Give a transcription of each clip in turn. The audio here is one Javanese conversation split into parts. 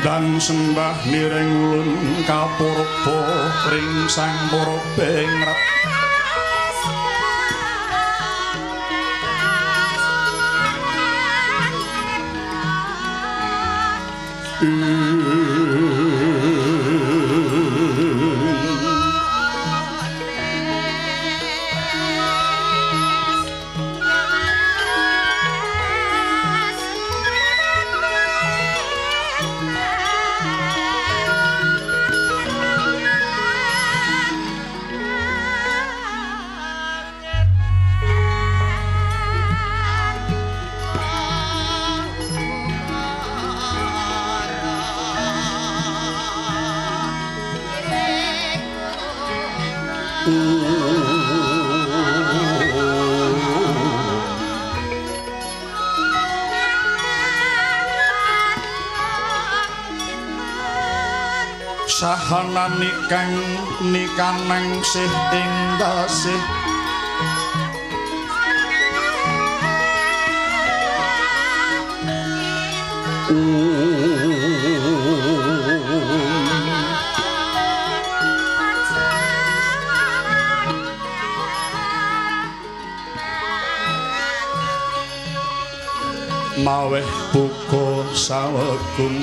Ndang sembah miring ulun kapurba ring sang purbengrat. Sahanani kang nikanang sih ing dasih maweh buka sawegung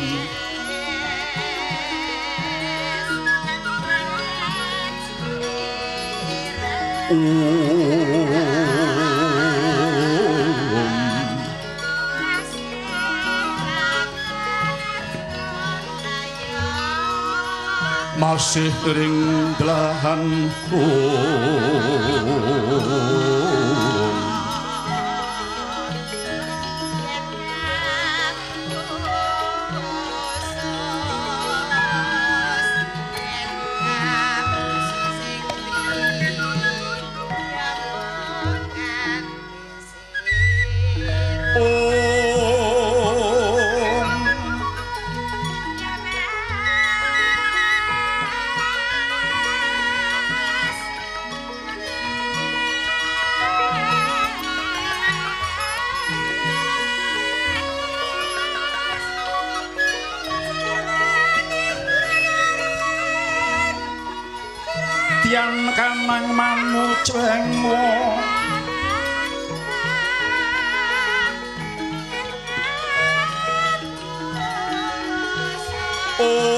masih ring delahan tian kanang manucengwa om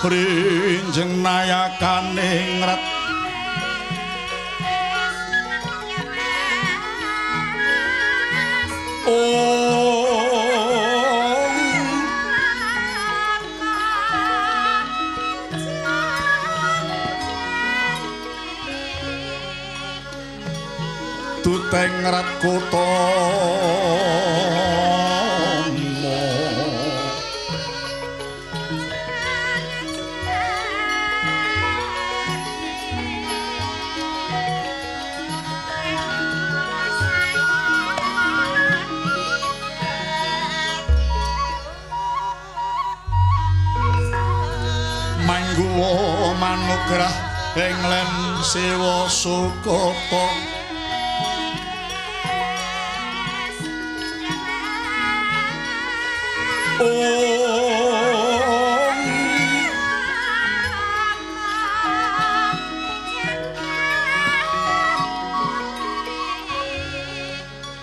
rinjeng nayakane ngrat Tengrat kutha mangguwa manugrah ing len sewa sukata.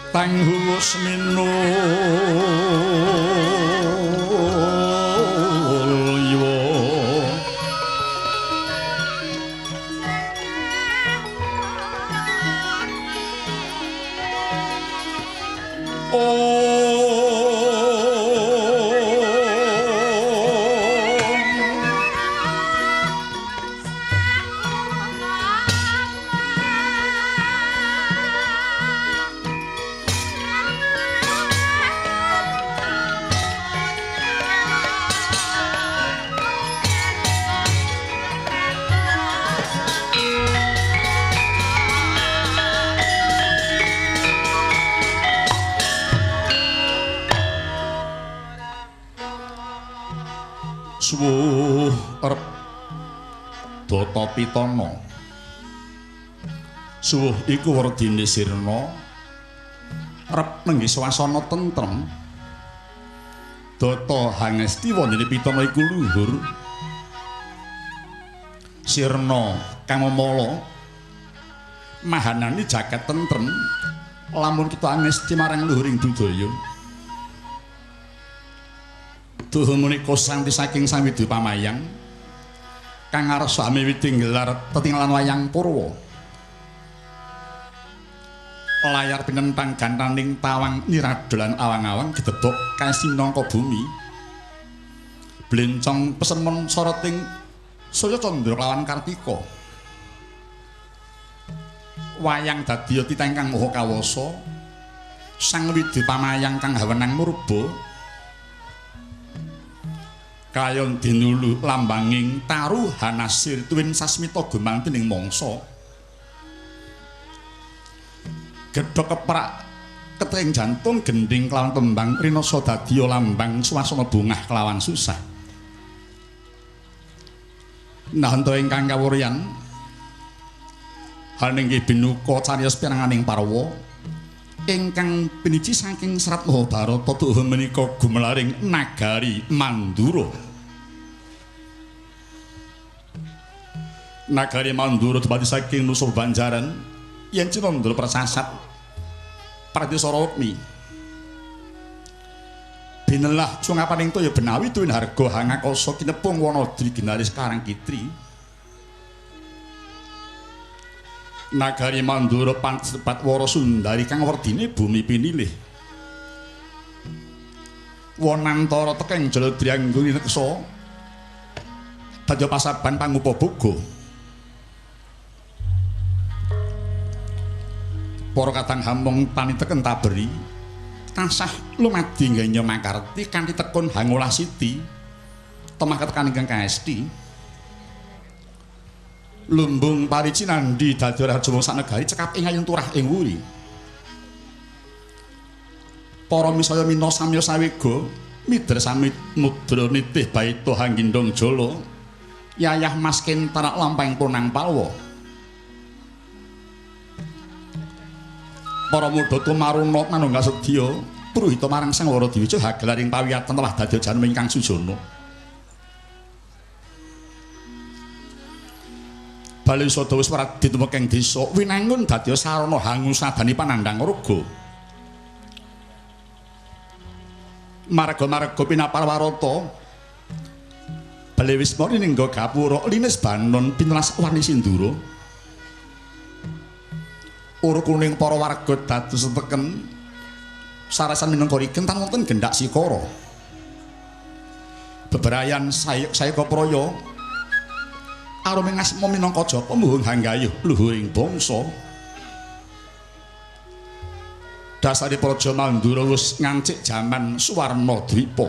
Tanghuwus minulya suwuh rep Data Pitana. Suwuh iku werdine sirna rep nenggih swasana tentrem. Data hangesti wondene Pitana iku luhur. Sirna kang memala mahanani jagat tentrem lamun kita angesti marang luhuring budaya. Duh menika santi saking Sang Widya Pamayang kang ngarsa amiwiti nggelar tetinggalan wayang purwa. Layar pinentang gantaning tawang niradolan awang-awang gedebok kasinangka bumi. Blencong pesemon soroting Surya Candra lawan Kartika. Wayang dadi titah ingkang maha kawasa. Sang Widya Pamayang kang hawenang murba kayon dinulu lambanging taruhanasir tuwin sasmita gumantining mangsa. Gedhog keprak ketring jantung gendhing kelawan tembang rinasa dadiya lambang swasana bungah kelawan susah. Nahanta ingkang kawuryan haninggih binuka cariyos piranganing parwa ingkang piniji saking serat Mahabharata tuhu menika gumelaring nagari Mandura. Nagari Mandura dumadi saking Nusa Banjaran yen Cinandra prasasat Pradesara Ukmi. Binelah sungapaning toya benawi tuwin harga hangakasa kinepung wanadri ginaris Karangkitri. Nagari Mandura pansebat wara sundari kang werdine bumi pinilih. Wonantara tekeng jaladri anggoni neksa dadi pasaban pangupaboga. Para kadang hamong tani teken taberi tansah lumadi ngganya makarti kanthi tekun hangolah siti temah ketekan ingkang kaesti. Lumbung parici nandhi dadi raja wong saknegari cekap ing ayun turah ing wuri. Para misaya mina samya sawega midra sami mudra nitih baita hanggindong jala yayah mas kentarak lampahing punang palwa. Para mudha tumaruna manunggal sedya puruhita marang Sang Waradiwija hagelaring pawiyatan telah dadi janma ingkang sujana. Balisada wis wradi tumekeng desa winangun dadi sarana hangusadani panandhang raga. Marga-marga pinapar warata Balewisma ningga gapura linis banon pinelas warni sindura. Uru kuning para warga dados teken sarasan minangka rigen tan wonten gendak sikara. Beberayan sayeka praya aruming asma minangka japa mbuhung hanggayuh luhuring bangsa. Dasare Praja Mandura wis ngancik jaman Suwarna Dwipa.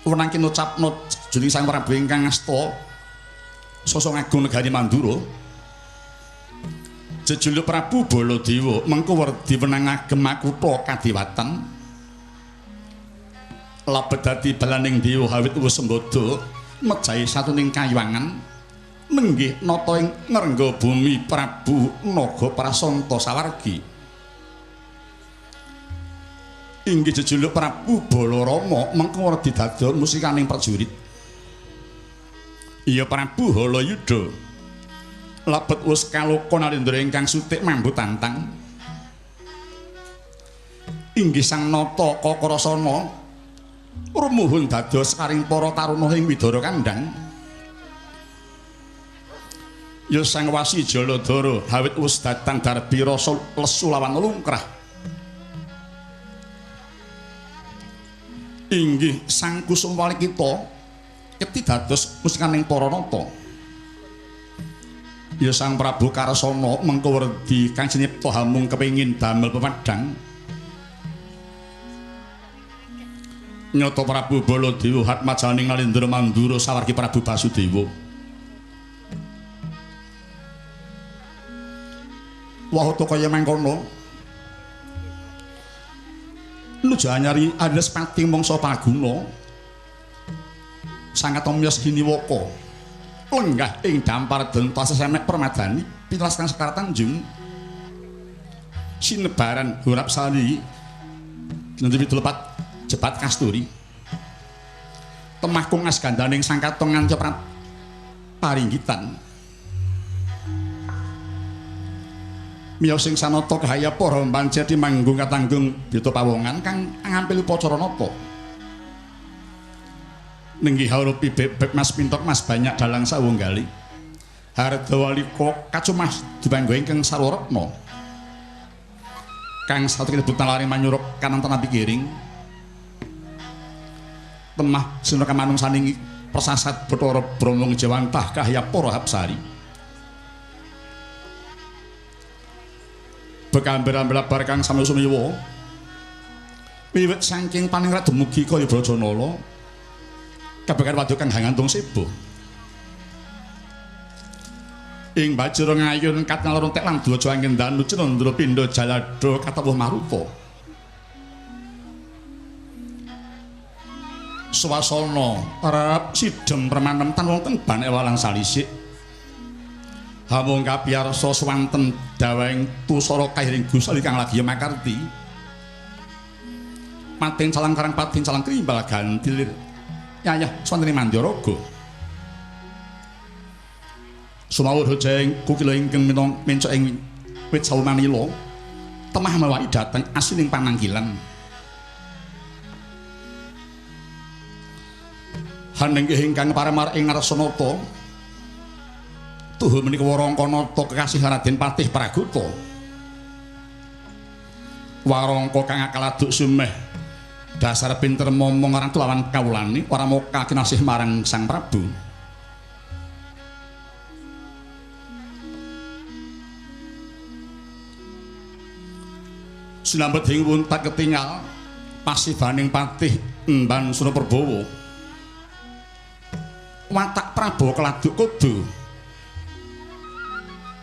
Wenang kinucapna juling Sang Prabu ingkang asta sosok agung negari Mandura. Jejuluk Prabu Baladewa mengko werdi wenang agem makutha kadiwatan. Labet dadi balaning dewa hawit wis sembada mejahi satuning kayuwangan nenggih nata ing ngrengga bumi Prabu Naga Prasanta sawargi. Inggih jejuluk Prabu Balarama mengko werdi dadi musikaning prajurit. Iya Prabu Halayuda labet wis kaloka narendra ingkang sutik mambu tantang. Inggih Sang Nata Kakrasana rumuhun dados karing para taruna ing Widara Kandhang. Ya Sang Wasi Jaladara hawit wis datang darbi rasa lesu lawan lungkrah. Inggih Sang Kusuma Walikita keti dados musikaning para nata. Ya Sang Prabu Karsana mengko werdi kang sinipta hamung kepengin damel pepadhang. Nyata Prabu Baladewa hatmajaning Nalendra Mandura sawargi Prabu Basudewa. Wahata kaya mangkono nuju anyari Andes pating mangsa paguna. Sangat miyos hiniwaka lenggah ing dampar den tasesemek permadani pitelas kang Sekar Tanjung sinebaran Horap Sari nanti lepat jebat kasturi temah kungas gandaning sang katong nganca paringgitan miyos sing sanata kahaya para panceti manggung katanggung bita pawongan kang ngampil upacara nata. Nenggih haurupi bebek mas pintok mas banyak dalang sawunggali hardawalika kacumah dibangga ingkang sarwaretna kang satu kinebut nalari manyuruk kanan tanapi kiring temah sinaka manungsaning persasat Bathara Brahma ngejewantah kahya para hapsari bekamber-amber kang sami sumiwa wiwit saking paningrat dumugi kaya Brajanala kabagan waduk kang hangantung sebo ing bajra ngayun katnal rontek lan dwaja angin danu Candra pindha jalada katawuh maruta swasana rep sidhem permanem tan wonten ban ewalang salisik hamung kapiyarsa swanten dawahing tusara kahiring gusali kang lagi makarti pating calang karang pating calang krimbal gantil yayah swantene Mandyaraga sumawur jeng kukila ingkang minong mencok ing wit sawu manila temah mewaki dhateng asining panangkilan hanenggih ingkang paramar ing Ngarsanata tuhu menika warangka nata kekasih Raden Patih Pragota warangka kang akal aduk sumeh dasar pinter momong ratu lawan kawulane ora moka kinasih marang Sang Prabu. Sinambet ing wuntat ketingal pasibaning Patih Emban Sunaperbawa. Watak Prabawa keladuk kudu.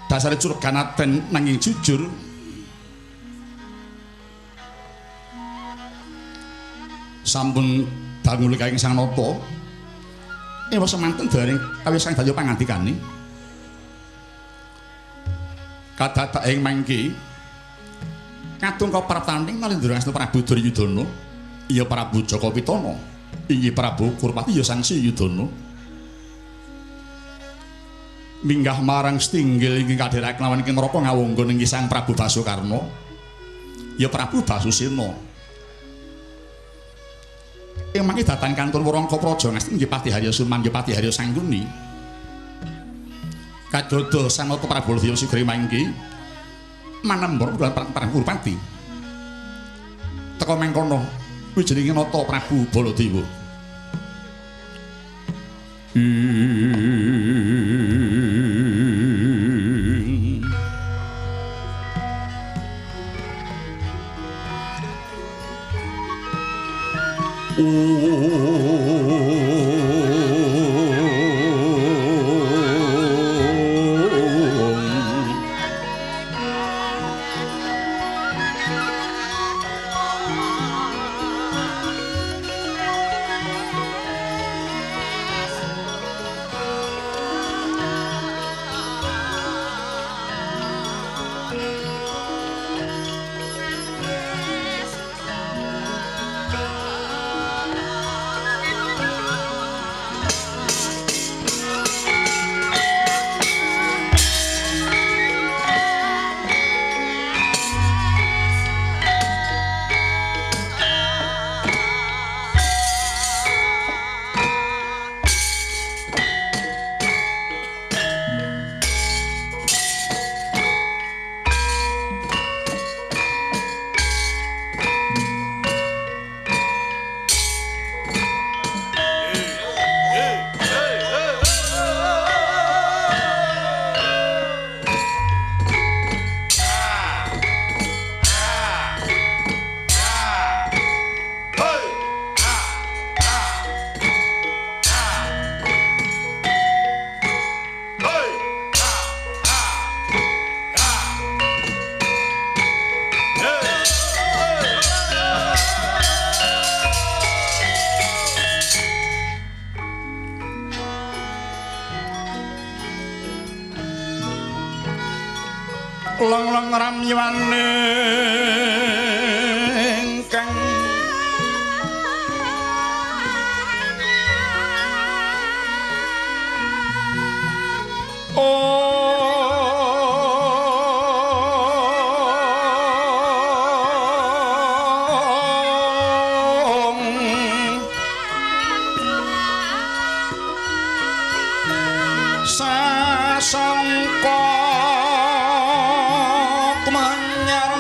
Dasare curganaten nanging jujur. Sampun dangu lekaing Sang Nata. Ewa semanten dereng kawis sang daya pangandikane. Kadadak ing mangke kadung kapraptaning Nalendra Asna Prabu Duryudana, iya Prabu Jaka Pitana, inggih Prabu Kurpati ya Sang Suyudana. Minggah marang setinggil ingkang kadherek lawan ing neraka ngawangga inggih Sang Prabu Basukarna, ya Prabu Basusena. Ing mangke datang kantun Warangka Praja Ngasti inggih Patih Harya Suman, nggih Patih Harya Sangkuni. Kadodo Sang Nata Prabu Baladeva sigra mangke manembor lan Prabu Kurpati. Teka mengkono kuwi jenenge Nata Prabu Baladewa. Long-long ramyane ingkang sasangka kumanyar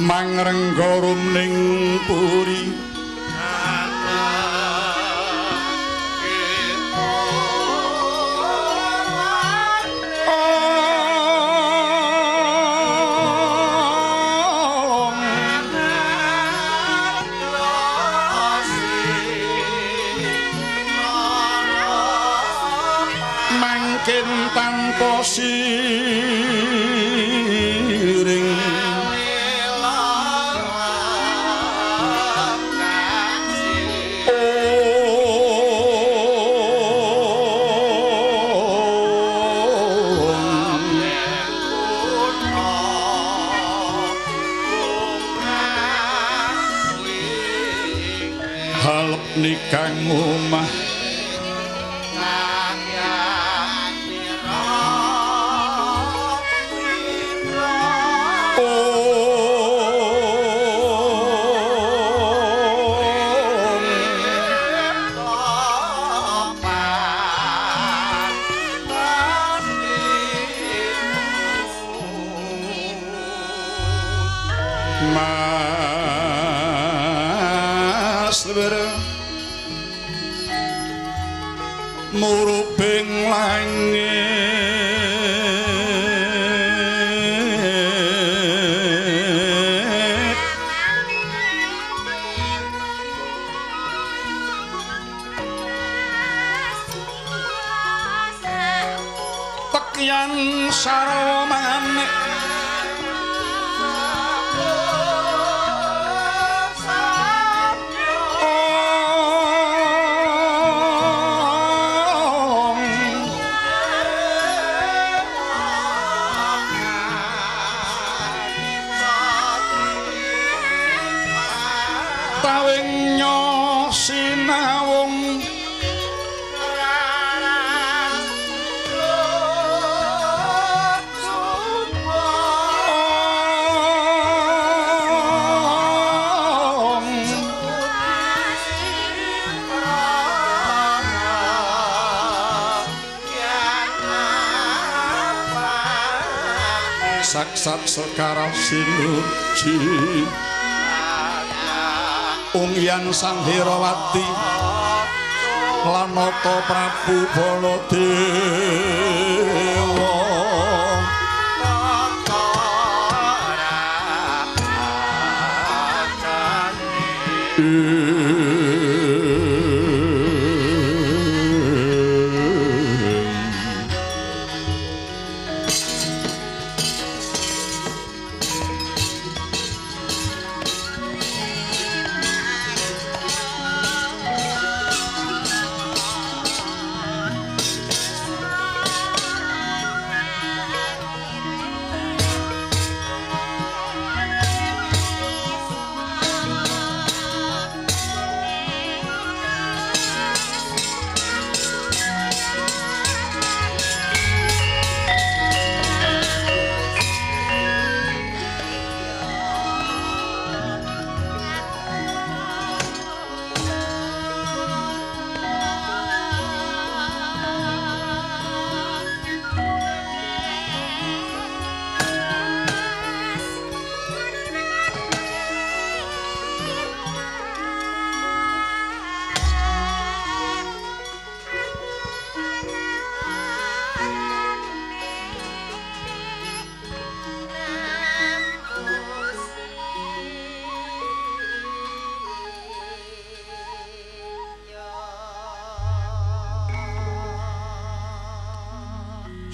mangrengga rumning puri mangkin tanpa siring nikang omah Mas murubing langit tekyan sarwa manik sinawung sak-sak sekara sinuji Ungyan Sang Herawati lan Nata Prabu Baladewa.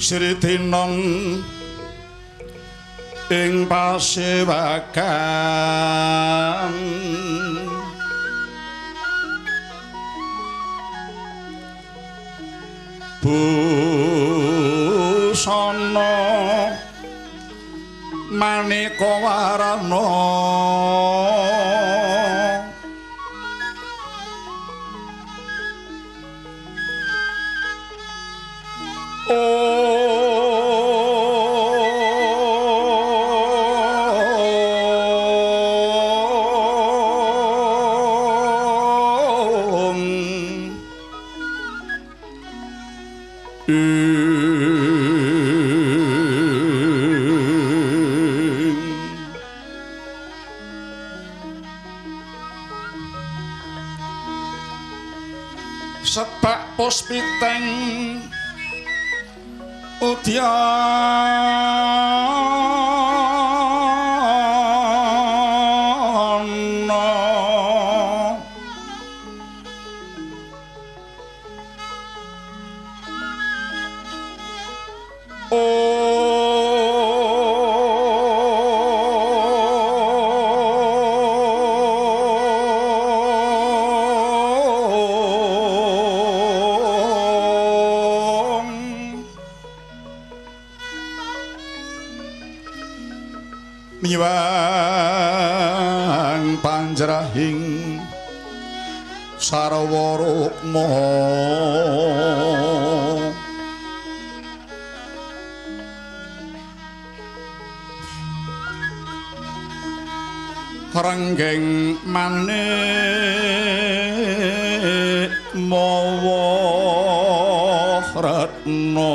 Sritinon ing pasewakan busana maneka warna Sebak puspiteng udyana miwang panjrahing sarwa rukma renggeng manik mawa retna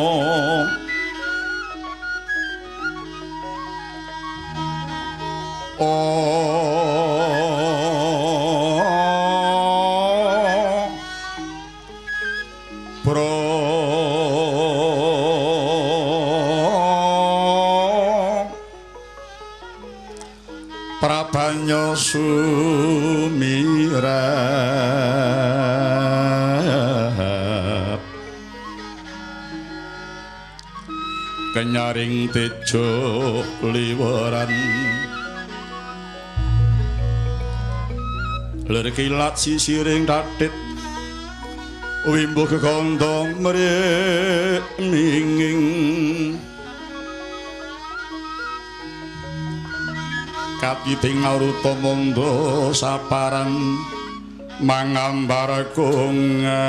Prabanya sumirap kenyaring tejo liweran lir kilat sisiring tatit wimbuh kekandha mringing kapiting aruta mangga saparan mangambar kungas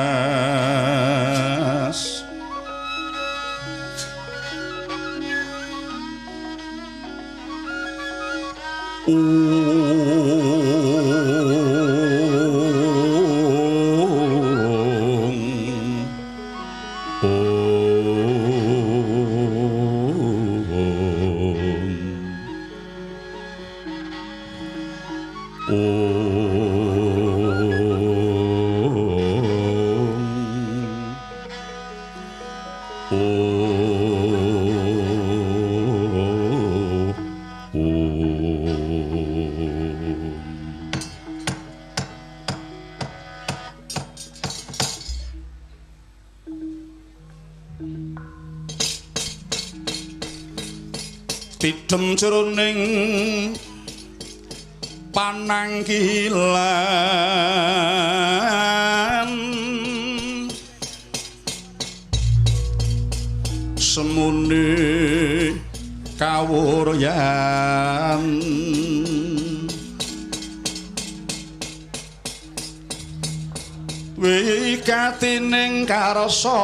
Tidem jroning panangkilan semune kawuryan wigatining karsa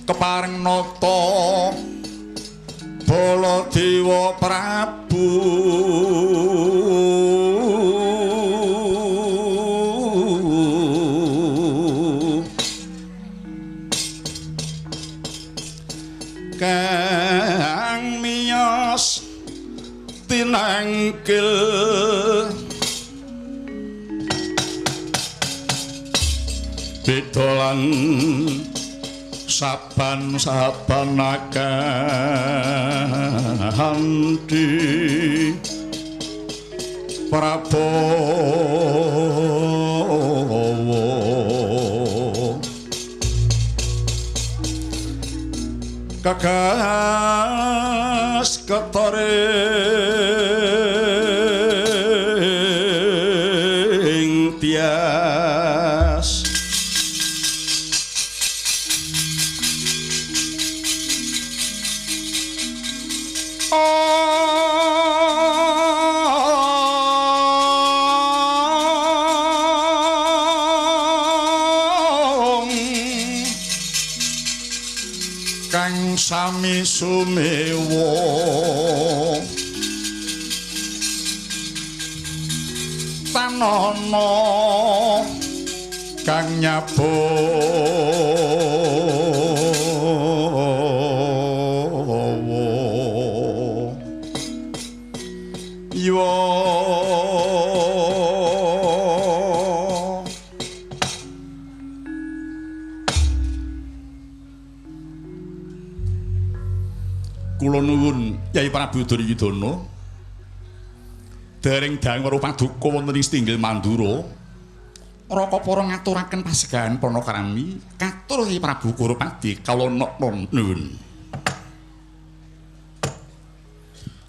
kepareng nata Baladewa Prabu kang miyos tinangkil bedolan saban-saban akanthi Prabowo Gagas ketore ing tias kang sami sumewa tanana kang nyabawa yuwa. Kula nuwun Yai Prabu Duryudana dereng dang weruh paduka wonten ing Stinggil Mandura raka para ngaturaken pasegahan panakrami katur Yai Prabu Kurupadi kawula nuwun.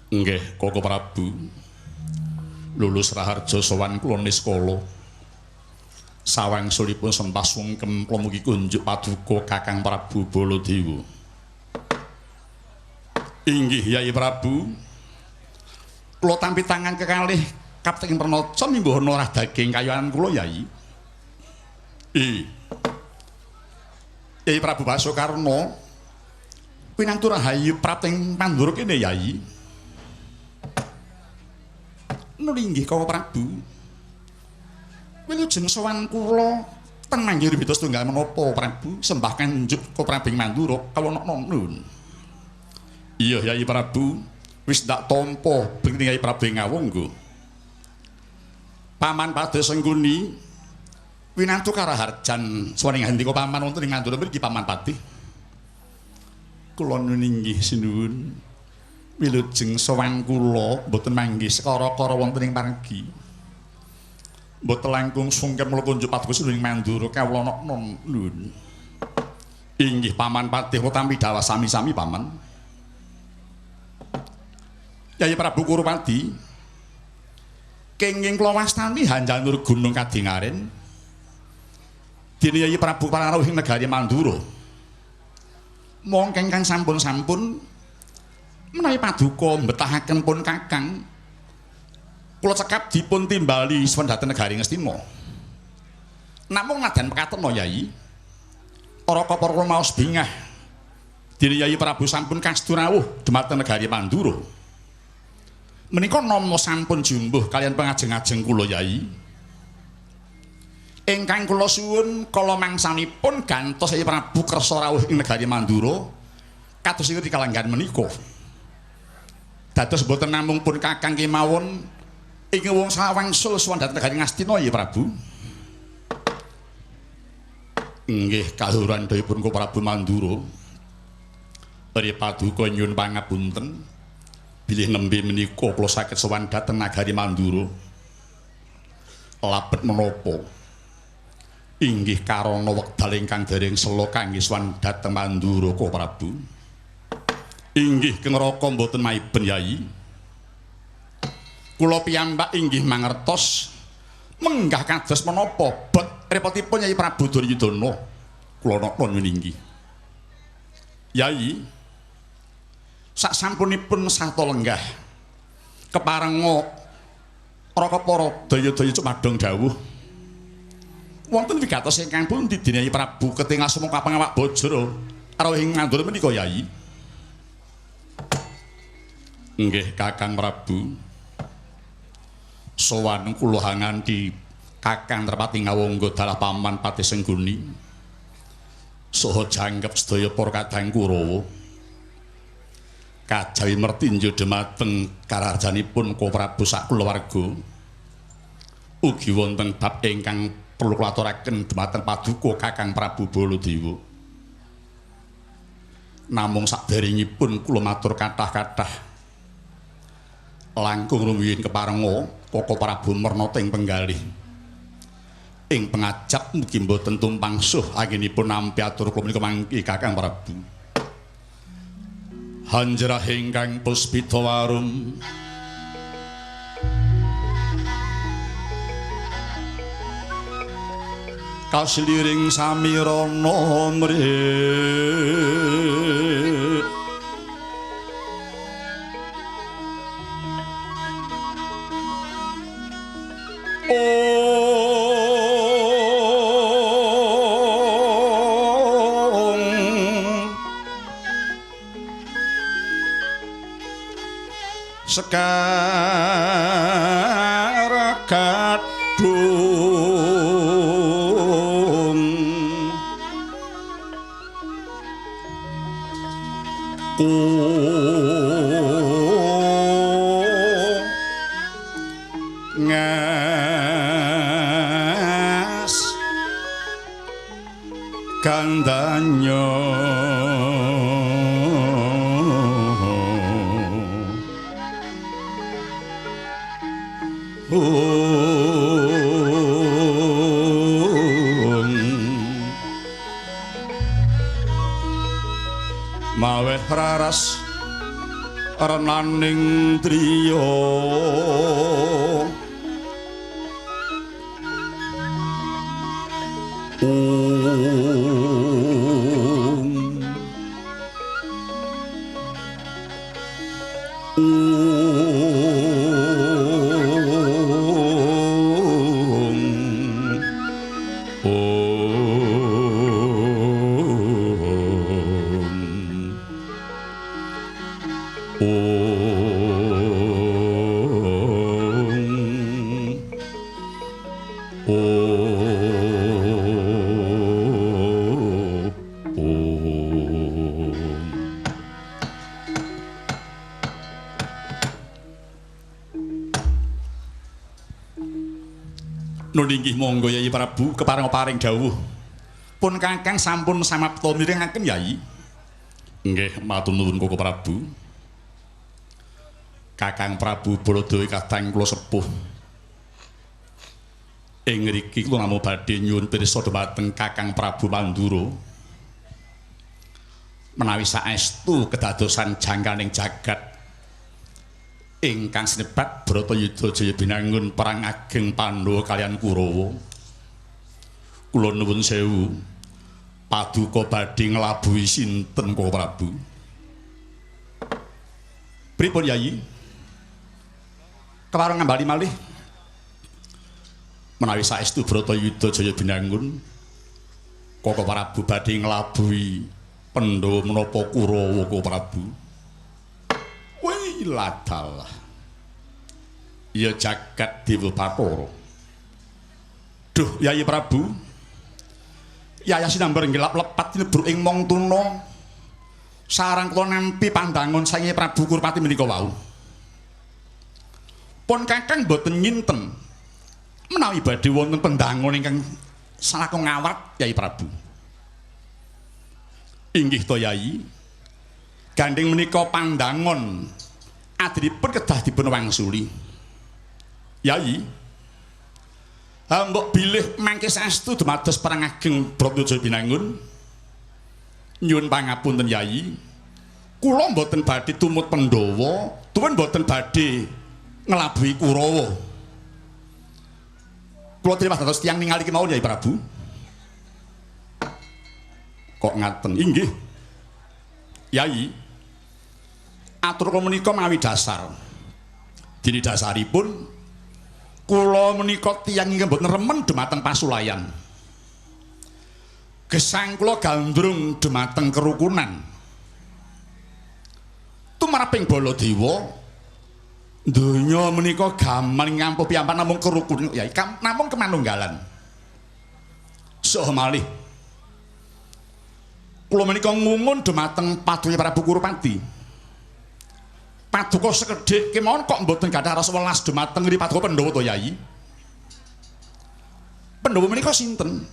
Nggih Koko Prabu, lulus raharja sowan kula niskala sawangsulipun sempah sungkem kula mugi kunjuk paduka Kakang Prabu Baladewa. Inggih Yai Prabu, kula tampi tangan kekalih kapten Pranaca mimbuh ana rah daging kayuan kula Yai. Yai Prabu Basokarna pinantu rahayu prapting Mandura kene Yai. Nuli inggih Koko Prabu, wilujeng sowan kula teng manggih ribita setunggal menapa Prabu sembah kanjuk Koko Prabu ing Mandura kawula nuwun. Iya Yai Prabu, wis ndak tampa bekti Yai Prabu ing ngawangga. Paman Padha Sengkuni winantu karaharjan sowan ing handika paman wonten ing Mandura mriki Paman Patih. Kula nuwun inggih sinuwun. Wilujeng sowan kula mboten manggih sekara-kara wonten ing pargi. Mboten langkung sungkem kula kunjuk paduka ing Mandura kawula nuwun. Inggih Paman Patih kula tampi dawah sami-sami Paman. Yai Prabu Kurupadi kenging kula wastani hanjanur gunung Kadingaren dene Yai Prabu Parawuh ing negari Mandura. Mongko ingkang sampun-sampun menawi paduka mbetahaken pun Kakang kula cekap dipun timbali sowan dhateng negari Ngastina. Namung nadan pekatena Yai, raka para maos bingah dene Yai Prabu sampun kastu rawuh dumateng negari Mandura. Menika nama sampun jumbuh kalian pengajeng-ajeng kula Yai. Ingkang kula suwun kala mangsanipun gantos Yai Prabu kersa rawuh ing negari Mandura kados ing kalanggan menika. Dados boten namung pun Kakang kemawon ing wong sawangsul sowan dhateng negari Ngastina Yai Prabu. Nggih kaluhuran dayapun Koko Prabu Mandura. Ri paduka nyuwun pangapunten. Bilih nembe menika kula saged sowan dhateng nagari Mandura. Labet menapa? Inggih karana wekdal ingkang dereng sela kangge sowan dhateng Mandura Koko Prabu. Inggih kengraka mboten maiben Yai. Kula piyambak inggih mangertos menggah kados menapa bot repotipun Yai Prabu Duryudana. Kula napa nyuwun inggih. Yai, sak sampunipun sata lenggah keparenga raka para daya-daya cumadong dawuh wonten wigatos ingkang pundi dene Yai Prabu ketingal sumangga pangawak bajra rawuh ing Mandura menika Yai. Nggih Kakang Prabu, sowan kula nganti Kakang trepati ngawangga dalah Paman Patih Sengguni saha jangkep sedaya para kadang Kurawa. Kajawi mertinju dumateng karaharjanipun Koko Prabu sak kulawarga. Ugi wonten bab ingkang perlu kula aturaken dumateng paduka Kakang Prabu Baladewa. Namung saderengipun kula matur kathah-kathah langkung rumiyin keparenga Koko Prabu Mernata ing penggalih. Ing pengajap mugi mboten tumpang suh anggenipun nampi atur kula menika mangki Kakang Prabu. Hanjrah ingkang puspita warum kasliring samirana mrik Sekar gadung ngas kandanya maweh raras renaning driya Inggih monggo Yayi Prabu kepareng paring dawuh. Pun Kakang sampun samapta mirengaken Yayi. Nggih matur nuwun Koko Prabu. Kakang Prabu Baladewa kadang kula sepuh. Ing ngriki kula namung badhe nyuwun pirsa dhumateng Kakang Prabu Mandura. Menawi saestu kedadosan jangkaning jagat ingkang sinebat Bratayuda Jaya Binangun perang ageng Pandhawa kaliyan Kurawa. Kula nuwun sewu, paduka badhe nglabuhi sinten Koko Prabu? Pripun Yayi? Kepareng ngambali malih. Menawi saestu Bratayuda Jaya Binangun, Koko Prabu badhe nglabuhi Pandhawa menapa Kurawa Koko Prabu? Ladalah ya jagat Dewa Bathara. Duh Yayi Prabu, Yaya sinambar ngelap lepat tinebur ing mong tuna. Sarang kula nampi pandangon saking Prabu Kurupati menika wau. Pun Kakang boten nyinten menawi badhe wonten pendangon ingkang salakung ngawat Yayi Prabu. Inggih to Yayi, gandeng menika pandangon adripun kedah dipun wangsuli. Yayi, mbok bilih mangke saestu dumados perang ageng Bratayuda Binangun. Nyuwun pangapunten Yayi, kula mboten badhe tumut Pandhawa, tuwin mboten badhe nglabuhi Kurawa. Kula trima dados tiyang ningali kemawon Yayi Prabu. Kok ngaten? Inggih Yayi, atur kula menika mawi dasar. Dene dasaripun kula menika tiyang ingkang boten remen dumateng pasulayan. Gesang kula gandrung dumateng kerukunan. Tumraping Baladewa, donya menika gaman ngampuh piyambak namung kerukunan Yayi, namung kemanunggalan. Saha malih kula menika ngungun dumateng paduka Prabu Kurupati. Paduka sekedhik kemawon kok mboten gadah rasa welas dumateng ngri paduka Pandhawa to Yayi. Pandhawa menika sinten?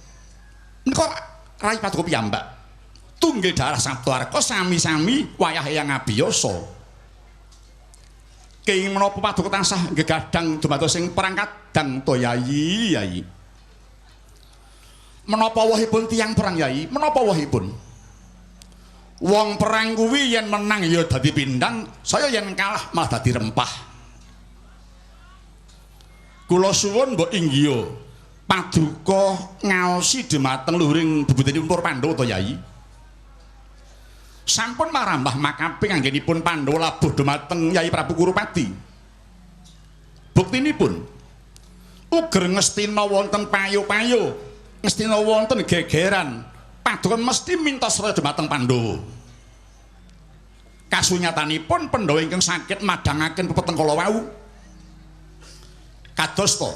Menika rai paduka piyambak. Tunggil darah Saptarka sami-sami wayah yang abiyasa. Kenging menapa paduka tansah gegadang dumados sing perang kadang to Yayi, Yayi. Menapa wohipun tiyang perang Yayi? Menapa wohipun? Wong perang kuwi yen menang ya dadi pindang, saya yen kalah malah dadi rempah. Kula suwun mbok inggiha paduka ngaosi dhumateng luhuring bebudyanipun para Pandhawa to Yai. Sampun marambah makaping anggenipun Pandhawa labuh dhumateng Yai Prabu Kurupati. Buktinipun uger ngestina wonten payo-payo, ngestina wonten gegeran, paduka mesti minta sraya dhumateng Pandhawa. Kasunyatanipun Pandhawa ingkang saged madhangaken pepeteng kala wau. Kados to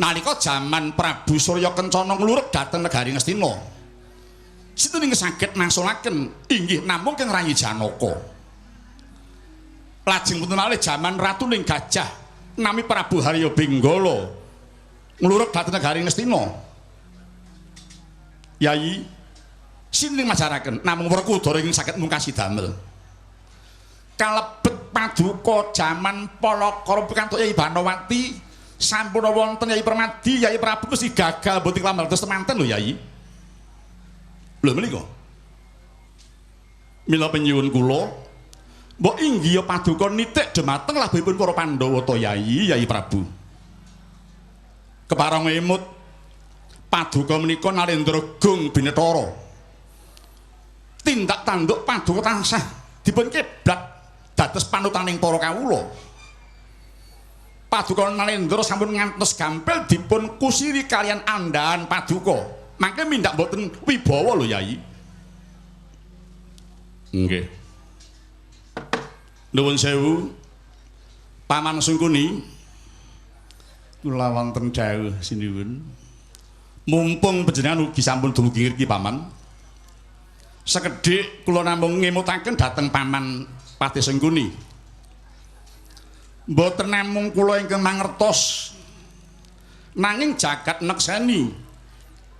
nalika jaman Prabu Surya Kencana nglurug dhateng negari Ngastina, sinten ingkang saged mangsulaken inggih namung Kang Rayi Janaka. Lajeng wonten malih jaman Ratuning Gajah nami Prabu Harya Benggala nglurug dhateng negari Ngastina. Yayi, sinten ing majaraken namung Werkudara ingkang saged mungkasi damel. Kalebet paduka jaman Palakara pikantuk Yai Banowati sampun wonten Yai Permadi, Yai Prabu mesti gagal mboten klambar terus temanten lho Yai. Lho menika. Mila penyuwun kula mbok inggiha paduka nitik dhumateng labuhipun para Pandhawa to Yai, Yai Prabu. Kepareng emut paduka menika Narendra Gung Binetara. Tindak tanduk paduka tansah dipun kiblat dados panutaning para kawula. Paduka Narendra sampun ngantos gampil dipun kusiri kalian andhahan paduka. Mangke mindak mboten wibawa lho Yai. Nggih. Nuwun sewu Paman Sungkuni. Kula wonten dawuh sinuwun. Mumpung panjenengan ugi sampun dumugi ngriki Paman. Sekedhik kula namung ngemutaken dhateng Paman Patih Sengkuni. Mboten namung kula ingkang mangertos, nanging jagat nekseni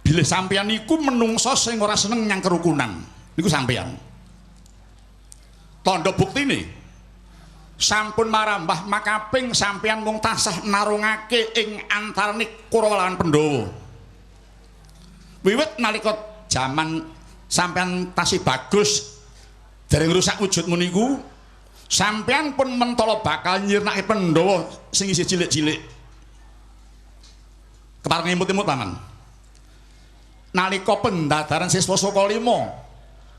bilih sampeyan niku menungsa sing ora seneng nyang kerukunan. Niku sampeyan. Tandha buktine sampun marambah makaping sampeyan mung tansah narungake ing antarane Kurawa lan Pandhawa. Wiwit nalika jaman sampeyan tasih bagus dereng rusak wujudmu niku, sampeyan pun mentala bakal nyirnake Pandhawa sing isih cilik-cilik. Kepareng imut-imut Paman. Nalika pendadaran siswa saka 5,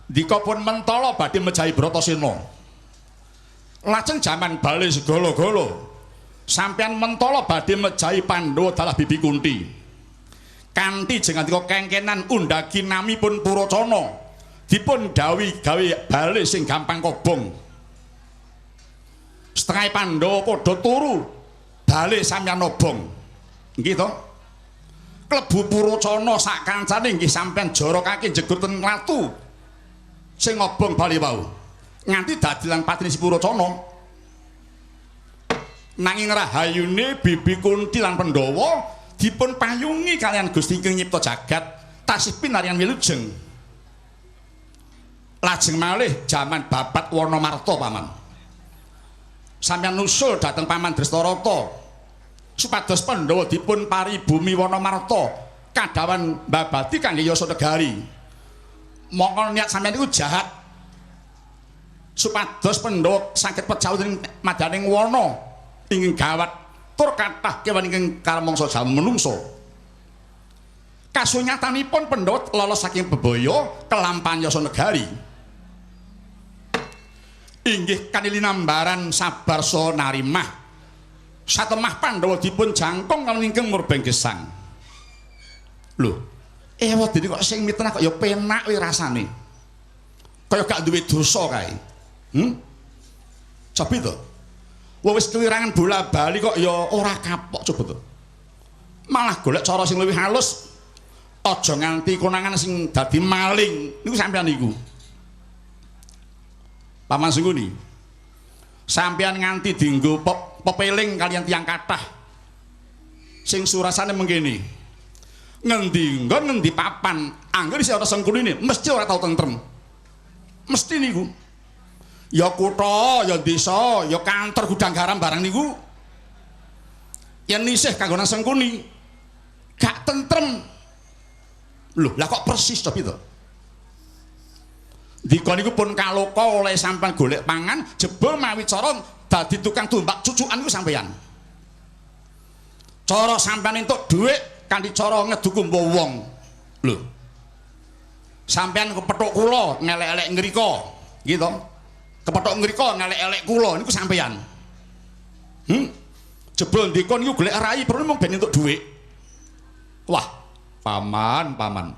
ndika pun mentala badhe mejahi Bratasena. Lajeng jaman bali segala-gala, sampeyan mentala badhe mejahi Pandhawa dalah Bibi Kunti. Kanthi jengandika kengkenan undhagi namipun Purocana, dipun dawuhi gawe bali sing gampang kobong. Setengah Pandhawa padha turu, bali sampeyan obong. Nggih to? Klebu Purocana sak kancane nggih sampeyan jorokake jegur ten watu sing obong bali wau. Nganti dadi lan patine si Purocana. Nanging rahayune Bibi Kunti lan Pandhawa dipun payungi kalian Gusti ingkang nyipta jagat tasih pinarian wilujeng. Lajeng malih jaman babat Wanamarta Paman. Sampeyan nusul dhateng Paman Drestarata supados Pandhawa dipun paribumi Wanamarta kadhawan mbabadi kangge yasa negari. Mongko niat sampeyan niku jahat supados Pandhawa saged pecah ing madaning wana ingkang gawat tur kathah kewan ingkang karamangsa jalma menungsa. Kasunyatanipun Pandhawa lolos saking bebaya kelampahan yasa negari. Inggih kanilinambaran sabar saha narimah. Satemah Pandhawa dipun jangkung kaliyan ingkang murbeng gesang. Lho, ewa dene kok sing mitenah kok ya penak kuwi rasane. Kaya gak duwe dosa kae. Cobi to. Wong wis kelirangan bola-bali kok ya ora kapok coba to. Malah golek cara sing luwih halus. Aja nganti konangan sing dadi maling. Niku sampeyan niku. Paman Sungkuni. Sampeyan nganti dienggo pepeling kalian tiyang kathah. Sing surasane mengkene. Ngendi nggon ngendi papan, angger isih ana Sengkunine mesti ora tau tentrem. Mesti niku. Ya kutha, ya desa, ya kantor gudang garam barang niku. Yen isih kanggonan Sengkuni gak tentrem. Lho, lah kok persis to pitu? Ndika niku pun kaloka oleh sampean golek pangan, jebul mawi cara dadi tukang tumbak cucukan niku sampean. Cara sampean entuk dhuwit kanthi cara ngedu kumpa wong. Lho. Sampean kepethuk kula ngelek-elek ngrika, nggih to? Kepethuk ngrika ngelek-elek kula niku sampean. Jebul ndika niku golek rai perlu mung ben entuk dhuwit. Wah, paman, paman.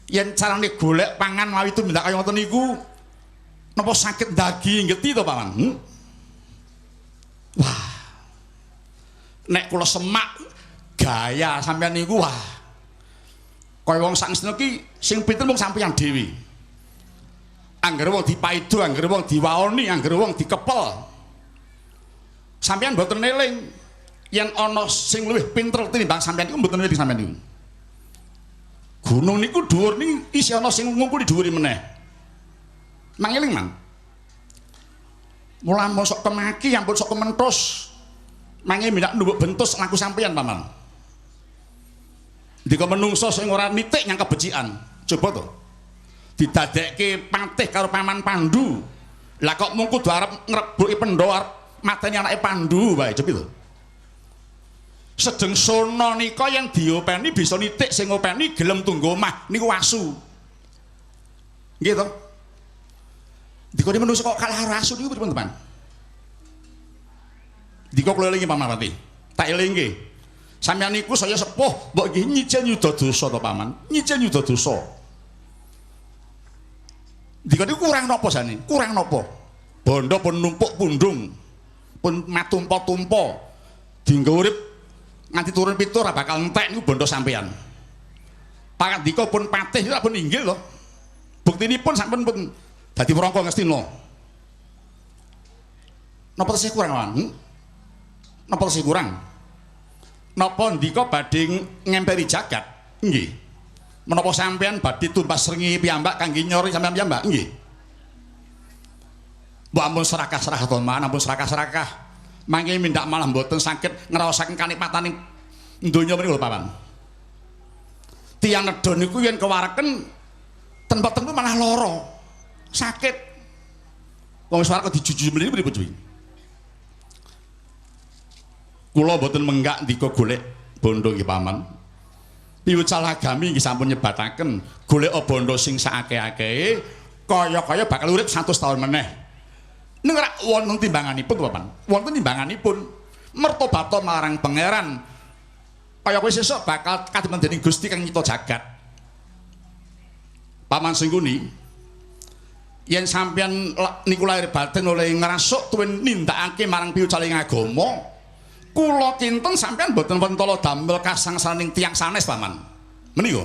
Yen carane golek pangan mawi tumindak kaya ngoten niku napa sakit daging ngerti to, Paman? Wah. Nek kula semak gaya sampean niku wah. Kaya wong sak ngestina ki sing pinter mung sampeyan dhewe. Angger wong dipaido, angger wong diwaoni, angger wong dikepel. Sampeyan mboten eling yen ana sing luwih pinter tinimbang sampeyan niku mboten eling sampeyan niku. Gunung niku dhuwur ning isih ana sing ngungkuli dhuwure meneh. Mangeling, Mang. Mula ampun sok kemaki, ampun sok kementhus. Mangke mindak numbuk bentus laku sampeyan, Paman. Ndika menungso sing ora nitik nyang kebecikan. Coba to. Didadekke patih karo Paman Pandu. Lah kok mung kudu arep ngrebuki pendha arep mateni anake Pandu wae, coba to. Sedeng sono nika yang diopeni bisa nitik sing ngopeni gelem tunggu omah niku asu. Nggih to? Dikone menungso kok kalah karo asu niku pripun, Teman? Dika kula elingi Paman Pati. Tak elingke. Sampeyan niku saya sepuh, mbok nggih nyicil yuda dosa to, Paman? Nyicil yuda dosa. Dika niku kurang napa jane? Kurang napa? Bondo pun numpuk pundung. Pun matumpa-tumpa. Dinggo urip nganti turun pitu ora bakal entek niku bondo sampeyan. Pangandika pun patih niku pun inggil to. Buktinipun sampun pun dadi Wrangka Ngastina. Napa tesih kurang, Paman? Napa tesih kurang? Napa ndika badhe ngemperi jagat? Nggih. Menapa sampeyan badhe tumbas srengenge piyambak kangge nyori sampeyan piyambak? Nggih. Mbok ampun serakah-serakah to, Man, ampun serakah-serakah. Mangke mindak malah mboten saged ngraosaken kanikmataning donya menika lho, Paman. Tiyang nedha niku yen kewareken ten peteng malah lara. Sakit. Wong wis warek dijuju mriki pripun cuwi? Kula mboten menggak ndika golek bondo nggih, Paman. Piwucal agami nggih sampun nyebataken golek bondo sing saakeh-akehe kaya-kaya bakal urip 100 taun meneh. Ning rak wonten timbanganipun, Paman. Wonten timbanganipun mertobat marang pangeran. Kaya kowe sesuk bakal kademen dening Gusti kang nyipta jagat. Paman Sengkuni, yen sampeyan niku lahir batin oleh ngrasuk tuwin nindakake marang piwucaling agama, kula kinten sampeyan mboten wentala damel kasangsaraning tiyang sanes, Paman. Menika.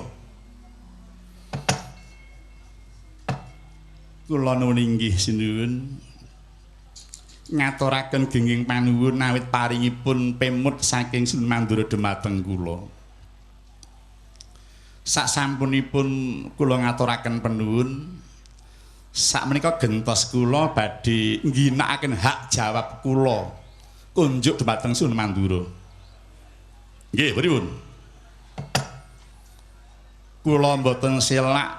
Kula nuwun inggih sinuwun. Ngaturaken gengging panuwun awit paringipun pemut saking Sunan Mandura dumateng kula. Sasampunipun kula ngaturaken penuwun, sakmenika gentos kula badhe ngginakaken hak jawab kula kunjuk dumateng Sunan Mandura. Nggih, pripun? Kula mboten selak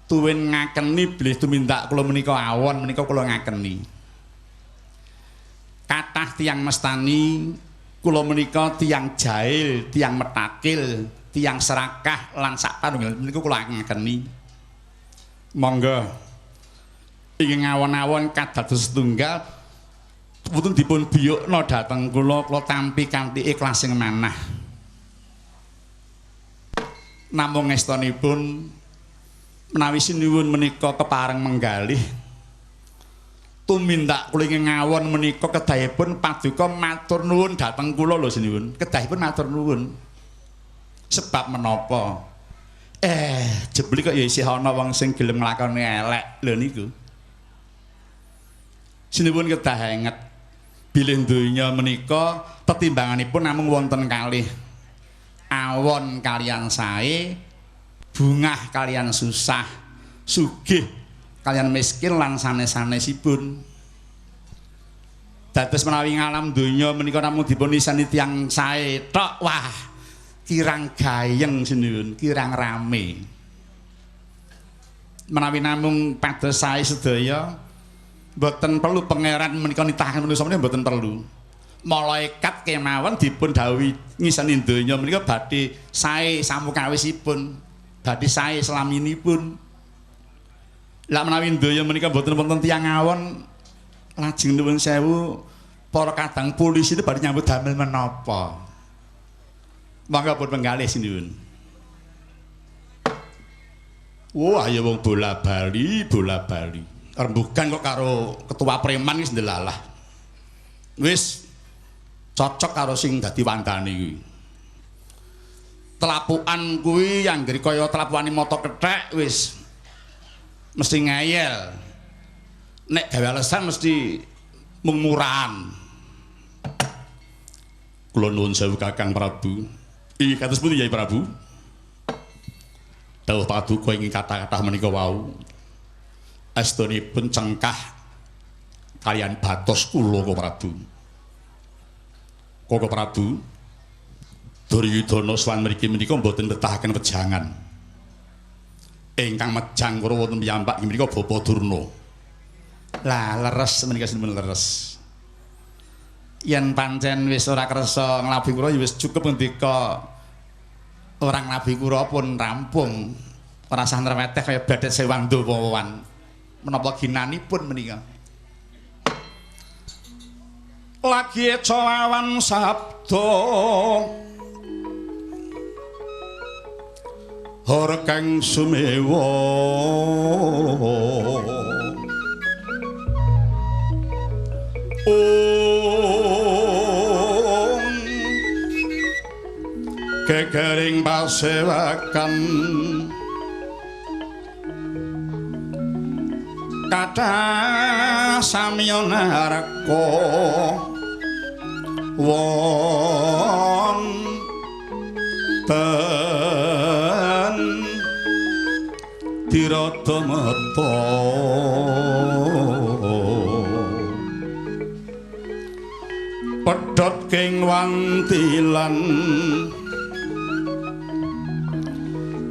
tuwin ngakeni bilih tumindak kula menika awon menika kula ngakeni. Kathah tiyang mestani kula menika tiyang jahil, tiyang metakil, tiyang serakah lan sak panunggal menika kula ngakeni. Monggo ing awon-awon kadados setunggal putun dipun biyukna dhateng kula, kula tampi kanthi ikhlas sing manah. Namung ngestonipun menawi sinuwun menika kepareng menggalih tumindak kula ing ngawon menika kedahipun paduka matur nuwun dhateng kula lho sinuwun. Kedahipun matur nuwun. Sebab menapa? Jebule kok ya isih ana wong sing gelem nglakoni elek lho niku. Sinuwun kedah enget bilih donya menika tetimbanganipun namung wonten kalih. Awon kalian sae, bungah kalian susah, sugih kalian miskin lan sanes-sanesipun. Dados menawi ngalam donya menika namung dipun isani tiyang sae tok, wah, kirang gayeng sinuwun, kirang rame. Menawi namung pados sae sedaya mboten perlu pangeran menika nitahaken manusa menika mboten perlu. Malaikat kemawon dipun dawuhi ngiseni donya menika badhe sae samukawisipun, badhe sae selaminipun. Lah menawi donya menika mboten wonten tiyang awon lajeng nuwun sewu para kadang polisi itu badhe nyambut damel menapa. Mangga pun penggalih sinuwun. Wah, ya wong bola-bali, bola-bali. Rembugan kok karo ketua preman wis ndelalah. Wis cocok karo sing dadi wandane kuwi. Telapukan kuwi anggere kaya telapukane mata kethek wis mesti ngeyel. Nek gawe alasan mesti mung murahan. Kula nuwun sewu Kakang Prabu. Iki kados pundi Yai Prabu? Dawuh paduka ing kathah-kathah menika wau. Estunipun cengkah kaliyan batos kula Koko Prabu. Koko Prabu, Duryudana sowan mriki menika mboten betahaken wejangan. Ingkang mejang kula wonten piyambak menika Bapa Durna. Lah leres menika sinten leres. Yen pancen wis ora kersa nglabuhi kula ya wis cukup ngendika orang nglabuhi kula pun rampung. Ora sah nreweteh kaya badhet sewando wawan. Menapa ginanipun menika? Lagi eca wawan sabda Horkang sumewa Om gegering pasewakan kathah samya naraka wonten tirata mata pedhot king wantilan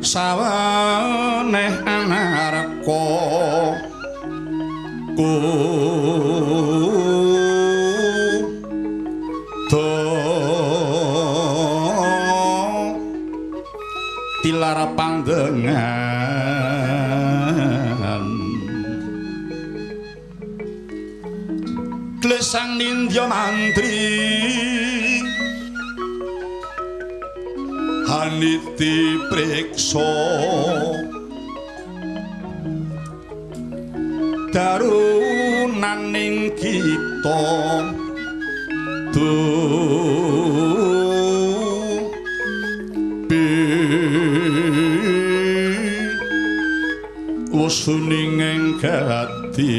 saweneh anarka ku do tilar pandengan glesang nindya mantri haniti priksa darunaning kita du bi wusuning ing gati.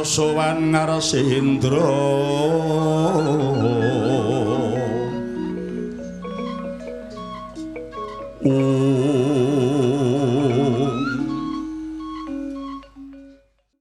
Sowan Ngarsindra Om